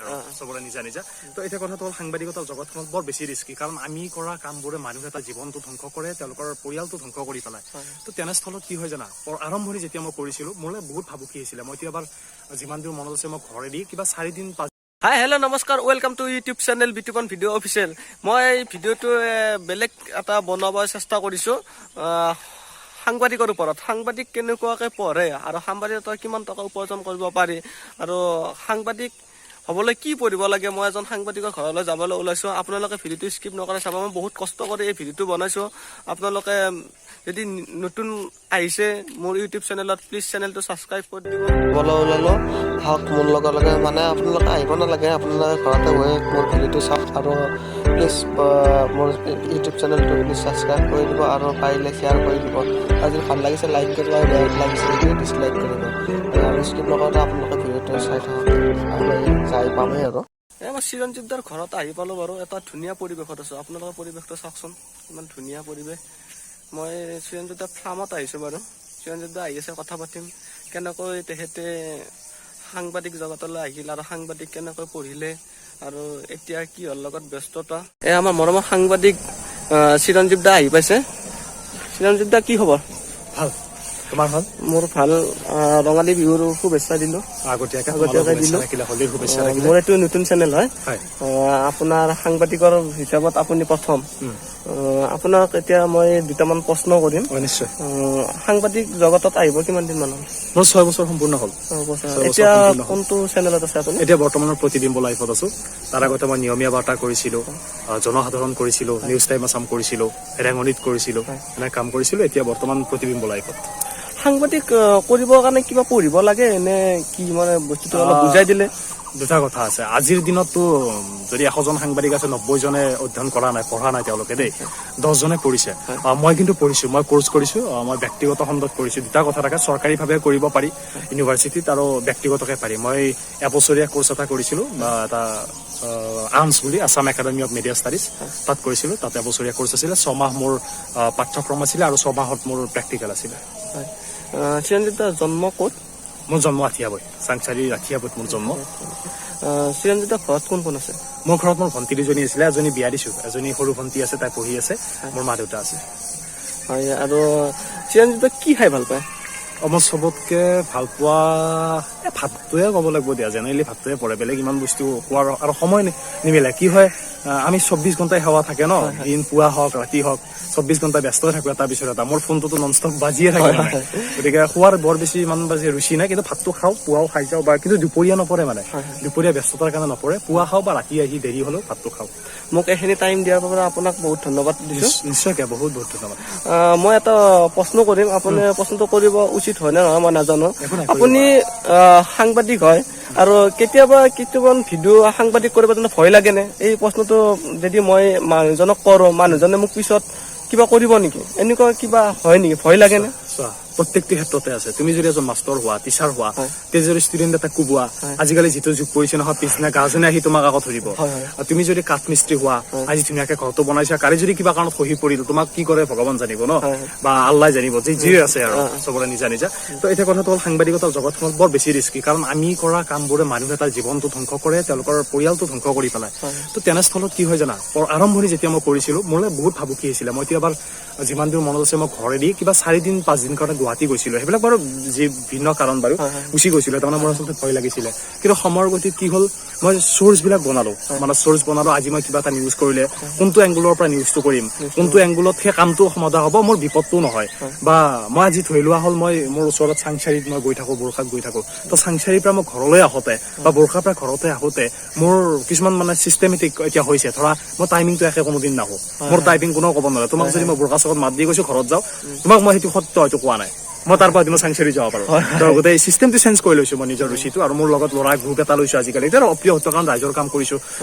আৰু চবৰে নিজা নিজা। তো এতিয়া কথাটো হ'ল, সাংবাদিকতাৰ জগতখনত বৰ বেছি ৰিস্কি, কাৰণ আমি কৰা কামবোৰে মানুহ এটা জীৱনটো ধ্বংস কৰে, তেওঁলোকৰ পৰিয়ালটো ধ্বংস কৰি পেলায়। তো তেনেস্থলত কি হয় জানা, আৰম্ভণি যেতিয়া মই কৰিছিলোঁ, মোলৈ বহুত ভাবুকি আহিছিলে। মই এতিয়া এবাৰ যিমান দূৰ মনত আছে, মই ঘৰ এৰি কিবা 4 দিন 5 হাই, হেল্ল', নমস্কাৰ, welcome to YouTube channel Bitupan video official. মই এই ভিডিঅ'টো বেলেগ এটা বনাব চেষ্টা কৰিছোঁ সাংবাদিকৰ ওপৰত। সাংবাদিক কেনেকুৱাকৈ পঢ়ে আৰু সাংবাদিকতা কিমান টকা উপাৰ্জন কৰিব পাৰি আৰু সাংবাদিক হ'বলৈ কি পঢ়িব লাগে, মই এজন সাংবাদিকৰ ঘৰলৈ যাবলৈ ওলাইছোঁ। আপোনালোকে ভিডিঅ'টো স্কিপ নকৰে চাব। মই বহুত কষ্ট কৰি এই ভিডিঅ'টো বনাইছোঁ। আপোনালোকে যদি নতুন আহিছে মোৰ ইউটিউব চেনেলত, প্লিজ চেনেলটো ছাবস্ক্ৰাইব কৰি দিব। যাবলৈ ওলালোঁ। আহক মোৰ লগে লগে। মানে আপোনালোকে আহিব নালাগে, আপোনালোকে ঘৰতে বহি মোৰ ভিডিঅ'টো চাওক আৰু প্লিজ মোৰ ইউটিউব চেনেলটো প্লিজ ছাবস্ক্ৰাইব কৰি দিব আৰু পাৰিলে শ্বেয়াৰ কৰি দিব। আৰু যদি ভাল লাগিছে লাইক কৰিব আৰু বেয়া লাগিছে যদি ডিছলাইক কৰিব। আৰু স্কিপ নকৰাতে আপোনালোকে ভিডিঅ'টো চাই থাকক। আৰু যাই পামেই আৰু। এই মই চিৰঞ্জীৱ দাৰ ঘৰত আহি পালোঁ বাৰু। এটা ধুনীয়া পৰিৱেশত আছোঁ। আপোনালোকৰ পৰিৱেশটো চাওকচোন, ইমান ধুনীয়া পৰিৱেশ। মই চিৰঞ্জীৱ দাৰ ফাৰ্মত আহিছোঁ বাৰু। চিৰঞ্জীৱ দা আহি আছে, কথা পাতিম কেনেকৈ তেখেতে সাংবাদিক জগতলৈ আহিল আৰু সাংবাদিক কেনেকৈ পঢ়িলে আৰু এতিয়া কিহৰ লগত ব্যস্ততা। এই আমাৰ মৰমৰ সাংবাদিক চিৰঞ্জীৱ দা আহি পাইছে। চিৰঞ্জীৱ দা, কি খবৰ? ভাল, তোমাৰ ভাল? মোৰ ভাল। ৰঙালী বিহুৰ শুভেচ্ছা দিলোঁ। আগতীয়াকৈ আগতীয়াকৈ শুভেচ্ছা দিলোঁ। থাকিলে, হোলীৰ শুভেচ্ছা থাকিলে। মোৰ এইটো নতুন চেনেল হয়। হয়। আপোনাৰ সাংবাদিকৰ হিচাপত আপুনি প্ৰথম। আপোনাক এতিয়া মই দুটামান প্ৰশ্ন কৰিম। হয়, নিশ্চয়। সাংবাদিক জগতত আহিব কিমান দিন মান হ'ল? মোৰ 6 বছৰ সম্পূৰ্ণ হ'ল। 6 বছৰ। 6 বছৰ এতিয়া সম্পূৰ্ণ হ'ল। কোনটো চেনেলত আছে আপুনি? এতিয়া বৰ্তমানৰ প্ৰতিবিম্ব লাইফত আছো। তাৰ আগতে মই নিয়মীয়া বাৰ্তা কৰিছিলো, জনসাধাৰণ কৰিছিলো, নিউজ টাইম আছাম কৰিছিলো, ৰেঙনিত কৰিছিলো, এনে কাম কৰিছিলো। এতিয়া বৰ্তমান প্ৰতিবিম্ব লাইফত। সাংবাদিক কৰিবৰ কাৰণে কিবা পঢ়িব লাগে নে কি? মানে বস্তুটো অলপ বুজাই দিলে। দুটা কথা আছে। আজিৰ দিনততো যদি 100জন সাংবাদিক আছে, 90জনে অধ্যয়ন কৰা নাই, পঢ়া নাই তেওঁলোকে দেই, 10জনে কৰিছে। মই কিন্তু পঢ়িছো, মই কোৰ্চ কৰিছো, মই ব্যক্তিগত খণ্ডত কৰিছো। দুটা কথা থাকে, চৰকাৰীভাৱে কৰিব পাৰি ইউনিভাৰ্চিটিত আৰু ব্যক্তিগতকে পাৰি। মই এবছৰীয়া কোৰ্চ এটা কৰিছিলো বা এটা আৰ্মছ বুলি, Assam academy of media studies, তাত কৰিছিলো। তাত এবছৰীয়া কোৰ্চ আছিলে। 6মাহ মোৰ পাঠ্যক্ৰম আছিলে আৰু 6মাহত মোৰ প্ৰেক্টিকেল আছিলে। হয়। চিৰঞ্জীৱ দাৰ জন্ম ক'ত? মোৰ জন্ম আঠিয়াবৈ, চাংচাৰী আঠিয়াবৈত মোৰ জন্ম। চিৰঞ্জীৱ দাৰ ঘৰত কোন কোন আছে? মোৰ ঘৰত মোৰ ভণ্টি দুজনী আছিলে, এজনী বিয়া দিছো, এজনী সৰু ভণ্টি আছে, তাই পঢ়ি আছে। মোৰ মা দেউতা আছে। হয়, আৰু চিৰঞ্জীৱ দা কি খাই ভাল পায়? মই চবতকে ভাল পোৱা এই ভাতটোৱে ক'ব লাগিব দিয়া। জেনেৰেলি ভাতটোৱে পৰে, বেলেগ ইমান বস্তু খোৱাৰ আৰু সময় নিমিলে। কি হয়, আমি 24 ঘণ্টাই সেৱা থাকে ন, দিন পুৱা হওক ৰাতি হওক, 24 ঘণ্টা ব্যস্ত থাকো এটা পিছত এটা। মোৰ ফোনটোতো নন ষ্টপ বাজিয়ে থাকে মানে। গতিকে খোৱাৰ বৰ বেছি ইমান বেছি ৰুচি নাই, কিন্তু ভাতটো খাওঁ, পুৱাও খাই যাওঁ বা, কিন্তু দুপৰীয়া নপৰে মানে, দুপৰীয়া ব্যস্ততাৰ কাৰণে নপৰে। পুৱা খাওঁ বা ৰাতি আহি দেৰি হ'লেও ভাতটো খাওঁ। মোক এইখিনি টাইম দিয়াৰ বাবে আপোনাক বহুত ধন্যবাদ দিছো। নিশ্চয়কৈ, বহুত বহুত ধন্যবাদ। মই এটা প্ৰশ্ন কৰিম, আপুনি প্ৰশ্নটো কৰিব উচিত হয় নে নহয় মই নাজানো। একো নাই, কৰিব। আপুনি সাংবাদিক হয় আৰু কেতিয়াবা কিছুমান ভিডিঅ' সাংবাদিক কৰিব জানো ভয় লাগেনে? এই প্ৰশ্নটো যদি মই মানুহজনক কৰো, মানুহজনে মোক পিছত কিবা কৰিব নেকি, এনেকুৱা কিবা হয় নেকি? ভয় লাগেনে? চোৱা, প্ৰত্যেকটো ক্ষেত্ৰতে আছে। তুমি যদি এজন মাষ্টৰ হোৱা, টিচাৰ হোৱা, তেতিয়া যদি ষ্টুডেণ্ট এটা কোবোৱা, আজিকালি যিটো যুগ পৰিছে নহয়, পিছদিনা গাৰ্জেনে আহি তোমাক আকৌ ধৰিব। হয়, হয়। আৰু তুমি যদি কাঠ মিস্ত্ৰী হোৱা, আজি ধুনীয়াকে ঘৰটো বনাইছা, কালি যদি কিবা কাৰণত খহি পৰিল, তোমাক কি কৰে ভগৱান জানিব ন, হয়, হয়। বা আল্লাই জানিব, যি যি আছে আৰু চবৰে নিজা নিজা। তো এতিয়া কথাটো হ'ল, সাংবাদিকতাৰ জগতখনত বৰ বেছি ৰিস্কি, কাৰণ আমি কৰা কামবোৰে মানুহ এটা জীৱনটো ধ্বংস কৰে, তেওঁলোকৰ পৰিয়ালটো ধ্বংস কৰি পেলায়। তো তেনেস্থলত কি হয় জানা, আৰম্ভণি যেতিয়া মই কৰিছিলো, মোলৈ বহুত ভাবুকি আহিছিলে। মই এতিয়া এবাৰ যিমান দূৰ মনত আছে, মই ঘৰ এৰি কিবা 4 দিন 5 দিন কাৰণে গুৱাহাটী গৈছিলো। সেইবিলাক বাৰু যি ভিন্ন কাৰণ বাৰু, গুচি গৈছিলো। তাৰমানে মোৰ আচলতে ভয় লাগিছিলে। কিন্তু সময়ৰ গতিত কি হ'ল, মই চ'ৰ্চ বিলাক বনালো, মানে চ'ৰ্চ বনালো। আজি মই কিবা এটা নিউজ কৰিলে কোনটো এংগুলৰ পৰা নিউজটো কৰিম, কোনটো এংগুলত সেই কামটো সমাধা হ'ব, মোৰ বিপদটো নহয়। বা মই আজি ধৰি লোৱা হ'ল, মই মোৰ ওচৰত চাংচাৰিত মই গৈ থাকো, বৰষাত গৈ থাকো, তো চাংচাৰিৰ পৰা মই ঘৰলৈ আহোঁতে বা বৰষাৰ পৰা ঘৰতে আহোঁতে মোৰ কিছুমান মানে চিষ্টেমেটিক এতিয়া হৈছে। ধৰা মই টাইমিংটো একে কোনোদিন নাহো। মোৰ টাইমিং কোনেও ক'ব নোৱাৰে। তোমাক যদি মই বোৰখা চকত মাত দি কৈছো ঘৰত যাওঁ, তোমাক মই সেইটো সত্য হয়তো কোৱা নাই, মই তাৰ পৰা মই চাংচাৰি যাব পাৰো। তো গোটেই চিষ্টেমটো চেঞ্জ কৰি লৈছো মই নিজৰ ৰুচিটো। আৰু মোৰ লগত ল'ৰা গ্ৰুপ এটা লৈছো আজিকালি। এতিয়া অপ্ৰিয় সত্য, কাৰণ ৰাইজৰ কাম কৰিছো,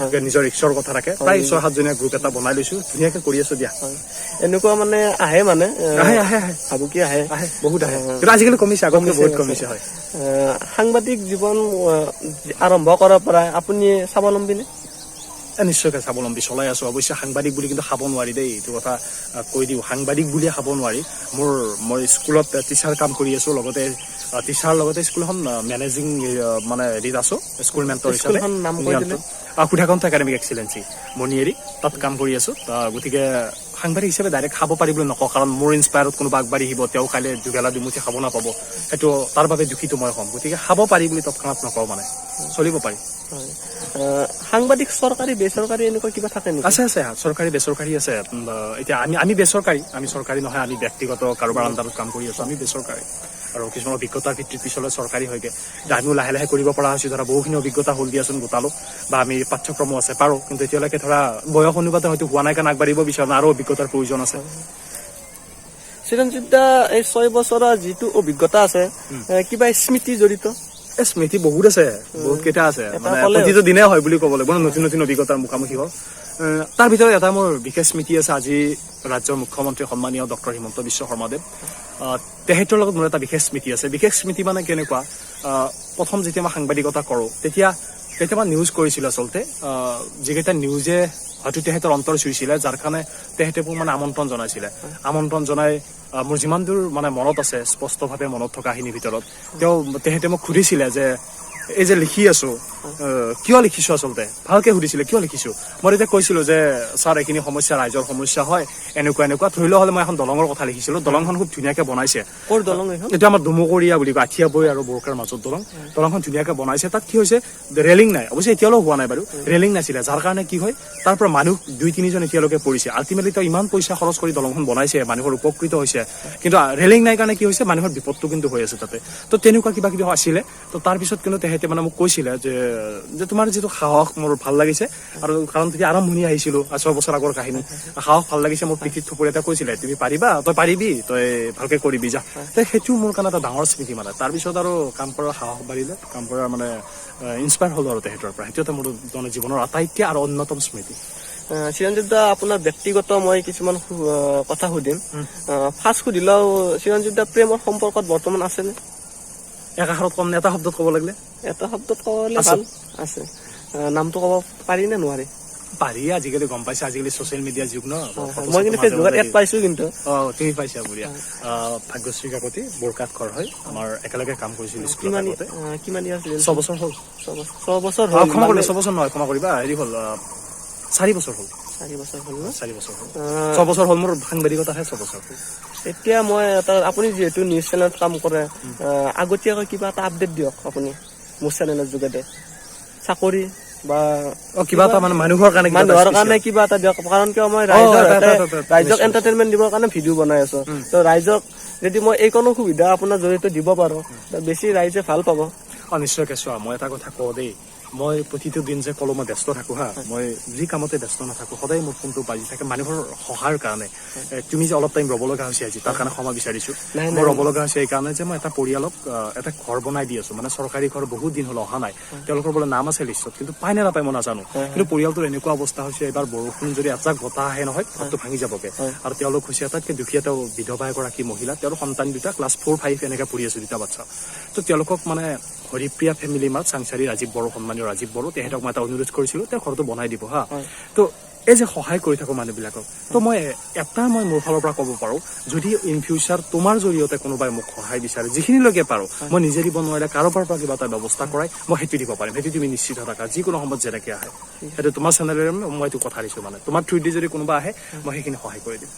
নিজৰ ৰিক্সৰ কথা থাকে। প্ৰায় ছয় সাতজনীয়া গ্ৰুপ এটা বনাই লৈছো, ধুনীয়াকে কৰি আছো দিয়া। হয়। এনেকুৱা মানে আহে মানে আহে, আহে, আহে। ভাবুকি আহে? আহে, বহুত আহে, কিন্তু আজিকালি কমিছে, আগতকৈ বহুত কমিছে, হয়। সাংবাদিক জীৱন আৰম্ভ কৰাৰ পৰা আপুনি স্বাৱলম্বী নে? নিশ্চয়কৈ স্বাৱলম্বী চলাই আছোঁ। অৱশ্যে সাংবাদিক বুলি কিন্তু খাব নোৱাৰি দেই, এইটো কথা কৈ দিওঁ, সাংবাদিক বুলিয়ে খাব নোৱাৰি। মই স্কুলত টিচাৰ কাম কৰি আছোঁ, লগতে টিচাৰ লগতে স্কুলখন মেনেজিং মানে হেৰিত আছোঁ, স্কুল মেণ্টৰ হিচাপে। স্কুলখন নাম কৈ দিলে। সুধাকণ্ঠ একাডেমিক এক্সিলেঞ্চি মণিয়েৰী, তাত কাম কৰি আছোঁ। গতিকে সাংবাদিক হিচাপে ডাইৰেক্ট খাব পাৰি বুলি নকওঁ, কাৰণ মোৰ ইনস্পায়াৰত কোনোবা আগবাঢ়ি আহিব, তেওঁ কাইলৈ দুবেলা দুমুঠি খাব নাপাব, সেইটো তাৰ বাবে দুখিত মই হ'ম। গতিকে খাব পাৰি বুলি তৎক্ষণাত নকওঁ, মানে চলিব পাৰি। হয়। সাংবাদিক চৰকাৰী বেচৰকাৰী এনেকুৱা কিবা থাকে নেকি? আছে আছে, চৰকাৰী বেচৰকাৰী আছে। এতিয়া আমি আমি বেচৰকাৰী, আমি চৰকাৰী নহয়, আমি ব্যক্তিগত কাৰোবাৰ আণ্ডাৰত কাম কৰি আছো, আমি বেচৰকাৰী। আৰু কিছুমান অভিজ্ঞতাৰ ভিত্তিত পিছলৈ চৰকাৰী হয়গে। এতিয়া আমিও লাহে লাহে কৰিব পৰা হৈছো, ধৰা বহুখিনি অভিজ্ঞতা হ'ল দিয়াচোন গোটালো, বা আমি পাঠ্যক্ৰমো আছে পাৰো, কিন্তু এতিয়ালৈকে ধৰা বয়স অনুপাতে হয়তো হোৱা নাই কাৰণে আগবাঢ়িব বিচৰা নাই, আৰু অভিজ্ঞতাৰ প্ৰয়োজন আছে। চিৰঞ্জীৱ দা, এই 6 বছৰৰ যিটো অভিজ্ঞতা আছে, কিবা স্মৃতি জড়িত? এই স্মৃতি বহুত আছে, বহুত কেইটা আছে। এটা মানে ক'লে প্ৰতিটো দিনে হয় বুলি ক'ব লাগিব, নতুন নতুন অভিজ্ঞতাৰ মুখামুখি হওঁ। তাৰ ভিতৰত এটা মোৰ বিশেষ স্মৃতি আছে। আজি ৰাজ্যৰ মুখ্যমন্ত্ৰী সন্মানীয় ডক্টৰ হিমন্ত বিশ্ব শৰ্মাদেৱ, তেখেতৰ লগত মোৰ এটা বিশেষ স্মৃতি আছে। বিশেষ স্মৃতি মানে কেনেকুৱা? প্ৰথম যেতিয়া মই সাংবাদিকতা কৰোঁ, তেতিয়া তেতিয়া মই নিউজ কৰিছিলোঁ আচলতে। যিকেইটা নিউজে হয়তো তেখেতৰ অন্তৰ চুইছিলে, যাৰ কাৰণে তেখেতে মোক মানে আমন্ত্ৰণ জনাইছিলে। আমন্ত্ৰণ জনাই মোৰ যিমান দূৰ মানে মনত আছে, স্পষ্টভাৱে মনত থকাখিনিৰ ভিতৰত তেখেতে মোক সুধিছিলে যে এই যে লিখি আছো, কিয় লিখিছো, আচলতে ভালকে সুধিছিলে কিয় লিখিছো। মই তেতিয়া কৈছিলো যে ছাৰ, এইখিনি সমস্যা ৰাইজৰ সমস্যা হয়, এনেকুৱা এনেকুৱা। ধৰি লোৱা হ'লে মই এখন দলঙৰ কথা লিখিছিলো। দলংখন খুব ধুনীয়াকে বনাইছে। ক'ৰ দলং এইখন? এইটো আমাৰ দুমকৰীয়া বুলি কয়, আঠিয়াবৈ আৰু বৰকাৰ মাজত দলং। দলংখন ধুনীয়াকে বনাইছে। তাত কি হৈছে, ৰেলিং নাই, অৱশ্যে এতিয়ালৈও হোৱা নাই বাৰু, ৰেলিং নাছিলে, যাৰ কাৰণে কি হয়, তাৰ পৰা মানুহ দুই তিনিজন এতিয়ালৈকে পৰিছে। আল্টিমেটলি তেওঁ ইমান পইচা খৰচ কৰি দলংখন বনাইছে, মানুহৰ উপকৃত হৈছে, কিন্তু ৰেলিং নাই কাৰণে কি হৈছে, মানুহৰ বিপদটো কিন্তু হৈ আছে তাতে। তো তেনেকুৱা কিবা কিবি আছিলে। তো তাৰপিছত কিন্তু তেখেতে মানে মোক কৈছিলে যে যে তোমাৰ যিটো সাহস মোৰ ভাল লাগিছে, আৰু কাৰণ তেতিয়া আৰম্ভণি আহিছিলো, 6 বছৰ আগৰ কাহিনী, সাহস ভাল লাগিছে। মোৰ পিঠিত থুপৰি এটা কৈছিলে, তুমি পাৰিবা, তই পাৰিবি, তই ভালকে কৰিবি যা। তে সেইটো মোৰ কাৰণে এটা ডাঙৰ স্মৃতি। মানে তাৰপিছত আৰু কাম কৰাৰ সাহস বাঢ়িলে, কাম কৰাৰ মানে ইনস্পায়াৰ হ'লো আৰু তেখেতৰ পৰা। সেইটো এটা মোৰ মানে জীৱনৰ আটাইতকৈ আৰু অন্যতম স্মৃতি। চিৰঞ্জীৱ দা, আপোনাৰ ব্যক্তিগত মই কিছুমান কথা সুধিম। ফাৰ্ষ্ট সুধিলেও, চিৰঞ্জীৱ দা প্ৰেমৰ সম্পৰ্কত বৰ্তমান আছেনে? এক আষাৰত কম নে এটা শব্দত ক'ব লাগিলে? এটা শব্দত ক'লে আছে। ভাল আছে। নামটো ক'ব পাৰি নে নোৱাৰি? পাৰি, আজিকালি গম পাইছে, আজিকালি ছচিয়েল মিডিয়া যুগ ন। ফটো মই কিন্তু চটো মাজে ফেচবুকত মাজে এড পাইছো কিন্তু। অ, তুমি পাইছা, বঢ়িয়া। ভাগ্যশ্ৰী কাকতি, বৰকাত ঘৰ হয়। আমাৰ একেলগে কাম কৰিছিল স্কুলত কিমান আগতে। কিমান ইয়াৰ আছিল? 6 বছৰ হ'ল। 6 বছৰ অ, হ'ল? ক্ষমা কৰিবা, মানে 6 বছৰ নহয়, ক্ষমা কৰিবা, হেৰি হ'ল, 4 বছৰ হ'ল। 4 বছৰ হ'ল ন? 4 বছৰ হ'ল। 6 বছৰ হ'ল মোৰ সাংবাদিকতাহে 6 বছৰ হ'ল। এতিয়া মই এটা, আপুনি যিহেতু নিউজ চেনেলত কাম কৰে, আগতীয়াকৈ কিবা এটা আপডেট দিয়ক আপুনি মোৰ চেনেলৰ যোগেদি, চাকৰি বা অ, কিবা এটা মানে মানুহৰ কাৰণে কিবা এটা মানুহৰ special। কাৰণে কিবা এটা দিয়ক। কাৰণ কিয়, মই ৰাইজৰ ৰাইজক এণ্টাৰটেইনমেণ্ট দিবৰ কাৰণে ভিডিঅ' বনাই আছো। ত ৰাইজক যদি মই এইকণো সুবিধা আপোনাৰ জৰিয়তে দিব পাৰো, ত বেছি ৰাইজে ভাল পাব। অ, নিশ্চয়কৈ। চোৱা, মই এটা কথা কওঁ দেই, মই প্ৰতিটো দিন যে ক'লো মই ব্যস্ত থাকো হা, মই যি কামতে ব্যস্ত নাথাকো, সদায় মোৰ ফোনটো বাজি থাকে মানুহৰ সহায়ৰ কাৰণে। তুমি যে অলপ টাইম ৰ'ব লগা হৈছে আজি, তাৰ কাৰণে ক্ষমা বিচাৰিছো। নাই, মই নাই। ৰ'ব লগা হৈছে এইকাৰণে যে মই এটা পৰিয়ালক এটা ঘৰ বনাই দি আছো। মানে চৰকাৰী ঘৰ বহুত দিন হ'ল অহা নাই। তেওঁলোকৰ বোলে নাম আছে লিষ্টত, কিন্তু পাই নে নাপায় মই নাজানো। কিন্তু পৰিয়ালটোৰ এনেকুৱা অৱস্থা হৈছে, এবাৰ বৰষুণ যদি এজাক বতাহ আহে নহয়, ঘৰটো ভাঙি যাবগে। আৰু তেওঁলোক হৈছে আটাইতকৈ দুখীয়া। তেওঁ বিধৱা এগৰাকী মহিলা, তেওঁৰ সন্তান দুটা ক্লাছ 4 5 এনেকে পঢ়ি আছে দুটা বাচ্ছা। তো তেওঁলোকক মানে হৰিপ্ৰিয়া ফেমিলি মাৰ্ট, চাংচাৰী ৰাজীৱ বড়ো, সন্মানীয় ৰাজীৱ বড়ো, তেখেতক মই এটা অনুৰোধ কৰিছিলো, তেওঁ ঘৰটো বনাই দিব হা। তো এই যে সহায় কৰি থাকো মানুহবিলাকক, তো মই এটা মই মোৰ ফালৰ পৰা ক'ব পাৰো, যদি ইন ফিউচাৰ তোমাৰ জৰিয়তে কোনোবাই মোক সহায় বিচাৰে, যিখিনিলৈকে পাৰো, মই নিজে দিব নোৱাৰিলে কাৰোবাৰ পৰা কিবা এটা ব্যৱস্থা কৰাই মই সেইটো দিব পাৰিম। সেইটো তুমি নিশ্চিত থাকা, যিকোনো সময়ত যেনেকে আহে। সেইটো তোমাৰ চেনেলেৰে মই এইটো কথা দিছো, মানে তোমাৰ থ্ৰুদি যদি কোনোবা আহে, মই সেইখিনি সহায় কৰি দিম।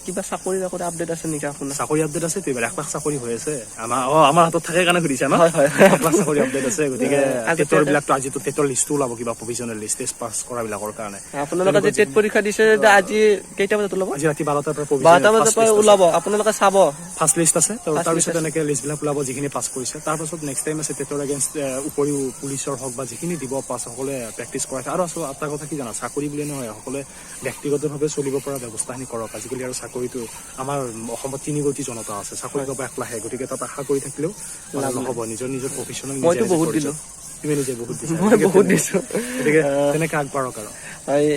কিবা চাকৰি তাকৰি আপডেট আছে নেকি আপোনাৰ? চাকৰি আপডেট আছে তো, এইবাৰ 1 লাখ চাকৰি হৈ আছে আমাৰ। অ, আমাৰ হাতত থাকে কাৰণে সুধিছা ন? হয়। 1 লাখ চাকৰি আপডেট আছে, গতিকে আগতীয়াকে টেটৰ বিলাকতো আজিতো টেটৰ লিষ্টটো ওলাব, কিবা প্ৰভিজনেল লিষ্ট, টেষ্ট পাছ কৰা বিলাকৰ কাৰণে। আপোনালোকে যে টেট পৰীক্ষা দিছে যে, আজি কেইটা বজাত ওলাব? আজি ৰাতি 12টাৰ পৰা। 12টা বজাৰ পৰা ওলাব, আপোনালোকে চাব। ফাৰ্ষ্ট লিষ্ট আছে তো। First তাৰপিছত list আছে। এনেকে লিষ্টবিলাক ওলাব যিখিনি পাছ কৰিছে। তাৰপাছত নেক্সট টাইম আছে টেটৰ এগেইনষ্ট উপৰিও পুলিচৰ হওক বা যিখিনি দিব পাছ, সকলোৱে প্ৰেক্টিচ কৰাইছে। আৰু আচলতে এটা কথা কি জানা, চাকৰি বুলি নহয়, সকলোৱে ব্যক্তিগতভাৱে চলিব পৰা ব্যৱস্থাখিনি কৰক। আজিকালি আৰু চাকৰিটো আমাৰ অসমত 3 কোটি জনতা আছে, চাকৰি পাব 1 লাখে, গতিকে তাত আশা কৰি থাকিলেও মানে নহ'ব। নিজৰ নিজৰ প্ৰফেচনেল মইতো বহুত দিলো। তুমি নিজে বহুত দিছা। মই বহুত দিছো। গতিকে তেনেকে আগবাঢ়ক আৰু। হয়,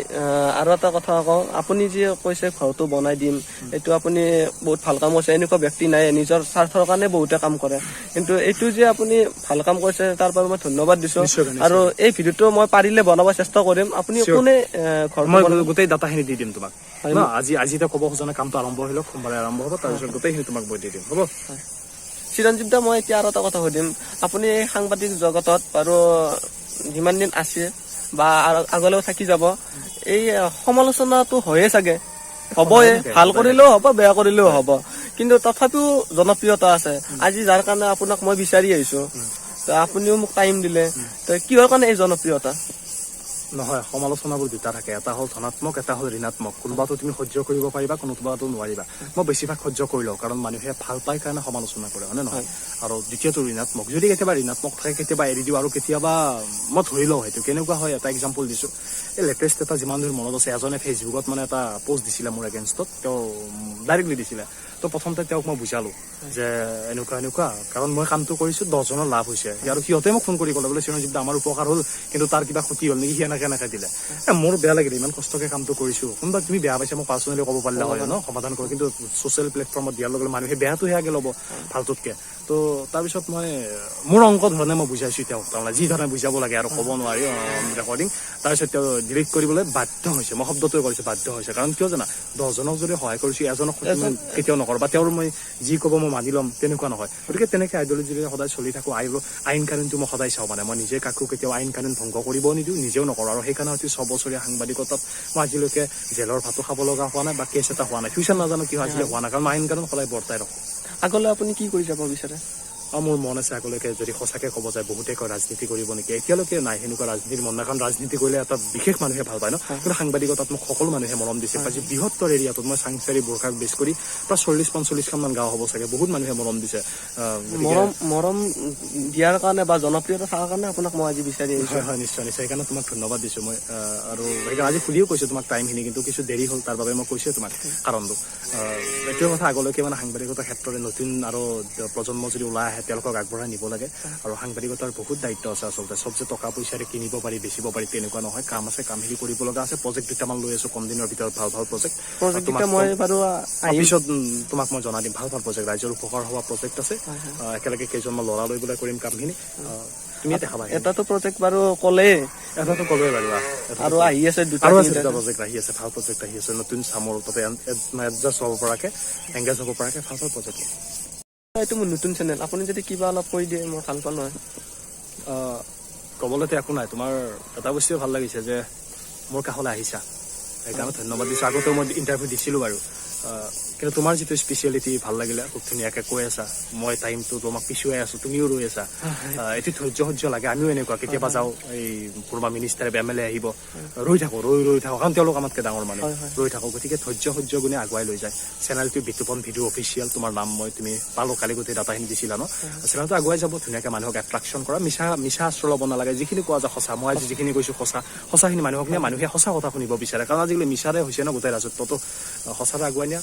আৰু এটা কথা কওঁ, আপুনি যি কৈছে ঘৰটো বনাই দিম, এইটো আপুনি বহুত ভাল কাম কৰিছে। এনেকুৱা ব্যক্তি নাই, নিজৰ স্বাৰ্থৰ কাৰণে বহুতে কাম কৰে, কিন্তু এইটো যে আপুনি ভাল কাম কৰিছে তাৰ বাবে মই ধন্যবাদ দিছো। নিশ্চয়, নিশ্চয়। আৰু এই ভিডিঅ'টো মই পাৰিলে বনাব চেষ্টা কৰিম। আপুনি কোনে ঘৰটো মই গোটেই ডাটাখিনি দি দিম তোমাক ন। আজি আজি এতিয়া ক'ব খোজা নাই, কামটো আৰম্ভ হৈ লওক, সোমবাৰে আৰম্ভ হ'ব, তাৰপিছত গোটেইখিনি তোমাক মই দি দিম, হ'ব? চিৰঞ্জীৱ দা, মই এতিয়া আৰু এটা কথা সুধিম, আপুনি এই সাংবাদিক জগতত বাৰু যিমান দিন আছে বা আগলৈও থাকি যাব, এই সমালোচনাটো হয়ে চাগে, হ'বয়ে, ভাল কৰিলেও হ'ব, বেয়া কৰিলেও হ'ব, কিন্তু তথাপিও জনপ্ৰিয়তা আছে আজি, যাৰ কাৰণে আপোনাক মই বিচাৰি আহিছো, তো আপুনিও মোক টাইম দিলে, তো কিহৰ কাৰণে এই জনপ্ৰিয়তা? নহয়, সমালোচনাবোৰ দুটা থাকে, এটা হ'ল ধনাত্মক, এটা হ'ল ঋণাত্মক। কোনোবাটো তুমি সহ্য কৰিব পাৰিবা, কোনোবাটো নোৱাৰিবা। মই বেছিভাগ সহ্য কৰি লওঁ, কাৰণ মানুহে ভাল পাই কাৰণে সমালোচনা কৰে, হয়নে নহয়? আৰু দ্বিতীয়টো ঋণাত্মক, যদি কেতিয়াবা ঋণাত্মক থাকে কেতিয়াবা এৰি দিওঁ, আৰু কেতিয়াবা মই ধৰি লওঁ। সেইটো কেনেকুৱা হয়, এটা এক্সাম্পল দিছোঁ, এই লেটেষ্ট এটা যিমান দূৰ মনত আছে, এজনে ফেচবুকত মানে এটা পষ্ট দিছিলে মোৰ এগেইনষ্টত, তেওঁ ডাইৰেক্টলি দিছিলে। তো প্ৰথমতে তেওঁক মই বুজালো যে এনেকুৱা এনেকুৱা, কাৰণ মই কামটো কৰিছোঁ, 10জনৰ লাভ হৈছে, আৰু সিহঁতে মোক ফোন কৰি ক'লে বোলে চিৰঞ্জীৱ দা আমাৰ উপকাৰ হ'ল, কিন্তু তাৰ কিবা ক্ষতি হ'ল নেকি, সি এনেকে এনেকে দিলে। মোৰ বেয়া লাগিলে, ইমান কষ্টকে কামটো কৰিছোঁ, কোনোবা তুমি বেয়া পাইছা মোক পাৰ্চনেলি ক'ব পাৰিলে হয় ন, সমাধান কৰে, কিন্তু ছ'চিয়েল প্লেটফৰ্মত দিয়াৰ লগে লগে মানুহে বেয়াটোহে আগে ল'ব ভালটোতকে। তো তাৰপিছত মই মোৰ অংক ধৰণে মই বুজাইছোঁ তেওঁক, তাৰমানে যি ধৰণে বুজাব লাগে আৰু ক'ব নোৱাৰি ৰেকৰ্ডিং। তাৰপিছত তেওঁ ডিলিট কৰিবলৈ বাধ্য হৈছে, মই শব্দটোৱে কৰিছোঁ বাধ্য হৈছে, কাৰণ কিয় জানা, 10জনক যদি সহায় কৰিছোঁ, এজনক ক্ষতি মই কেতিয়াও নকৰোঁ, বা তেওঁৰ মই যি ক'ব মই মানি ল'ম তেনেকুৱা নহয়। গতিকে তেনেকৈ আইডিয়লজিৰে সদায় চলি থাকোঁ। আইন কানুনটো মই সদায় চাওঁ, মানে মই নিজে কাকো কেতিয়াও আইন কানুন ভংগ কৰিব নিদিওঁ, নিজেও নকৰোঁ। আৰু সেইকাৰণে হয়তো 6 বছৰীয়া সাংবাদিকতাত মই আজিলৈকে জেলৰ ভাতো খাব লগা হোৱা নাই বা কেছ এটা হোৱা নাই, ফিউচাৰ নাজানো কি হয়, আজিলৈ হোৱা নাই, কাৰণ মই আইন কানুন সদায় বৰ্তাই ৰাখোঁ। আগলৈ আপুনি কি কৰি যাব বিচাৰে? মোৰ মন আছে আগলৈকে যদি সঁচাকে ক'ব যায়, বহুতে কয় ৰাজনীতি কৰিব নেকি, এতিয়ালৈকে নাই সেনেকুৱা ৰাজনীতিৰ মন নাই, কাৰণ ৰাজনীতি কৰিলে এটা বিশেষ মানুহে ভাল পায় ন, কিন্তু সাংবাদিকতাত মোক সকলো মানুহে মৰম দিছে। আজি বৃহত্তৰ এৰিয়াটোত মই চাংচাৰি বোৰখাক বেছ কৰি প্ৰায় 40-45খনমান গাঁও হ'ব চাগে, বহুত মানুহে মৰম দিছে। মৰম মৰম দিয়াৰ কাৰণে বা জনপ্ৰিয়তা থকাৰ কাৰণে আপোনাক মই আজি বিচাৰি আহিছো। হয় হয়, নিশ্চয় নিশ্চয়, সেইকাৰণে তোমাক ধন্যবাদ দিছো মই। আৰু সেইকাৰণে আজি খুলিও কৈছো তোমাক টাইমখিনি, কিন্তু কিছু দেৰি হ'ল, তাৰ বাবে মই কৈছোৱে তোমাক কাৰণটো। এইটোৱে কথা, আগলৈকে মানে সাংবাদিকতাৰ ক্ষেত্ৰতে নতুন আৰু প্ৰজন্ম যদি ওলাই আহে তেওঁলোকক আগবঢ়াই নিব লাগে। আৰু সাংবাদিকতাৰ বহুত দায়িত্ব আছে আচলতে, চব যে টকা পইচাৰে কিনিব পাৰি বেচিব পাৰি তেনেকুৱা নহয়, কাম আছে, কামখিনি কৰিব লগা আছে। প্ৰজেক্ট দুটামান লৈ আছো কম দিনৰ ভিতৰত, ভাল ভাল প্ৰজেক্ট। প্ৰজেক্ট কেইটা মই বাৰু আহিম পিছত, তোমাক মই জনাই দিম। ভাল ভাল প্ৰজেক্ট, ৰাইজৰ উপকাৰ হোৱা প্ৰজেক্ট আছে। একেলগে কেইজনমান ল'ৰা লৈ পেলাই কৰিম কামখিনি, তুমিয়ে দেখাবা। এটাতো প্ৰজেক্ট বাৰু ক'লেই। এটাতো ক'লোৱে বাৰু। আৰু আহি আছে দুটা। আৰু আছে, দুটা প্ৰজেক্ট আহি আছে, ভাল প্ৰজেক্ট আহি আছে, নতুন চামৰ তাতে এডজাষ্ট হ'ব পৰাকে, এংগেজ হ'ব পৰাকে ভাল ভাল প্ৰজেক্ট। এইটো মোৰ নতুন চেনেল, আপুনি যদি কিবা অলপ কৈ দিয়ে মই ভাল পালো হয়। ক'বলৈতো একো নাই, তোমাৰ এটা বস্তুৱে ভাল লাগিছে যে মোৰ কাষলৈ আহিছা, সেইকাৰণে ধন্যবাদ দিছোঁ। আগতেও মই ইণ্টাৰভিউ দিছিলোঁ বাৰু, কিন্তু তোমাৰ যিটো স্পেচিয়েলিটি ভাল লাগিলে, খুব ধুনীয়াকৈ কৈ আছা। মই টাইমটো তোমাক পিছুৱাই আছোঁ, তুমিও ৰৈ আছা। এইটো ধৈৰ্য সহ্য লাগে। আমিও এনেকুৱা কেতিয়াবা যাওঁ, এই কোনোবা মিনিষ্টাৰ এম এল এ আহিব, ৰৈ থাকোঁ, ৰৈ ৰৈ থাকোঁ, কাৰণ তেওঁলোক আমাতকৈ ডাঙৰ মানুহ, ৰৈ থাকোঁ। গতিকে ধৈৰ্য সহ্য গুণে আগুৱাই লৈ যায়। চেনেলটো বিতুপন ভিডিঅ' অফিচিয়েল, তোমাৰ নাম মই তুমি পালোঁ কালি, গোটেই ডাটাখিনি দিছিলা ন। চেনেলটো আগুৱাই যাব ধুনীয়াকৈ, মানুহক এট্ৰাকশ্যন কৰা, মিছা মিছা আশ্ৰয় ল'ব নালাগে, যিখিনি কোৱা যায় সঁচা। মই আজি যিখিনি কৈছোঁ সঁচা, সঁচাখিনি মানুহক নিয়া, মানুহে সঁচা কথা শুনিব বিচাৰে, কাৰণ আজিকালি মিছাৰে হৈছে ন গোটেই ৰাজত্বটো। সঁচাৰে আগুৱাই নিয়া।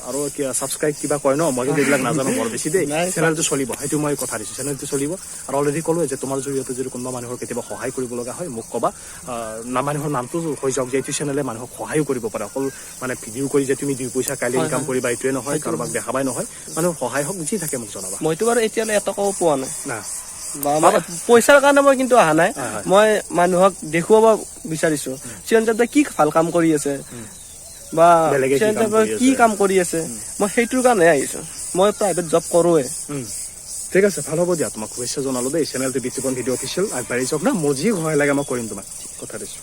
আৰু ছাবস্ক্ৰাইব কিবা কয় ন, মই কিন্তু এইবিলাক নাজানো বৰ বেছি দেই। চেনেলটো চলিব, সেইটো মই কথা দিছোঁ, চেনেলটো চলিব। আৰু অলৰেডি ক'লোৱে যে তোমাৰ জৰিয়তে যদি কোনোবা মানুহৰ কেতিয়াবা সহায় কৰিব লগা হয় মোক ক'বা। না মানুহৰ নামটো হৈ যাওক যে এইটো চেনেলে মানুহক সহায়ো কৰিব পাৰে। অকল মানে ভিডিঅ' কৰি যে তুমি দুই পইচা কাইলৈ ইনকাম কৰিবা এইটোৱে নহয়, কাৰোবাক দেখাবাই নহয়, মানুহৰ সহায় হওক, যি থাকে মোক জনাবা। মইতো বাৰু এতিয়ালৈ এটকাও পোৱা নাই না বা পইচাৰ কাৰণে মই কিন্তু অহা নাই। হয়, হয়। মই মানুহক দেখুৱাব বিচাৰিছো চিৰঞ্জীৱ দাই কি ভাল কাম কৰি আছে বা বেলেগে কি কাম চিৰঞ্জীৱ কৰি কি আছে। কাম কৰি আছে, মই সেইটোৰ কাৰণে আহিছো। মই প্ৰাইভেট জব কৰোৱে। ঠিক আছে, ভাল হ'ব দিয়া, তোমাক শুভেচ্ছা জনালো দেই। চেনেলটো বিতুপন ভিডিঅ' অফিচিয়েল, আগবাঢ়ি যাওক না। মোৰ যি সহায় লাগে মই কৰিম, তোমাক কথা দিছোঁ।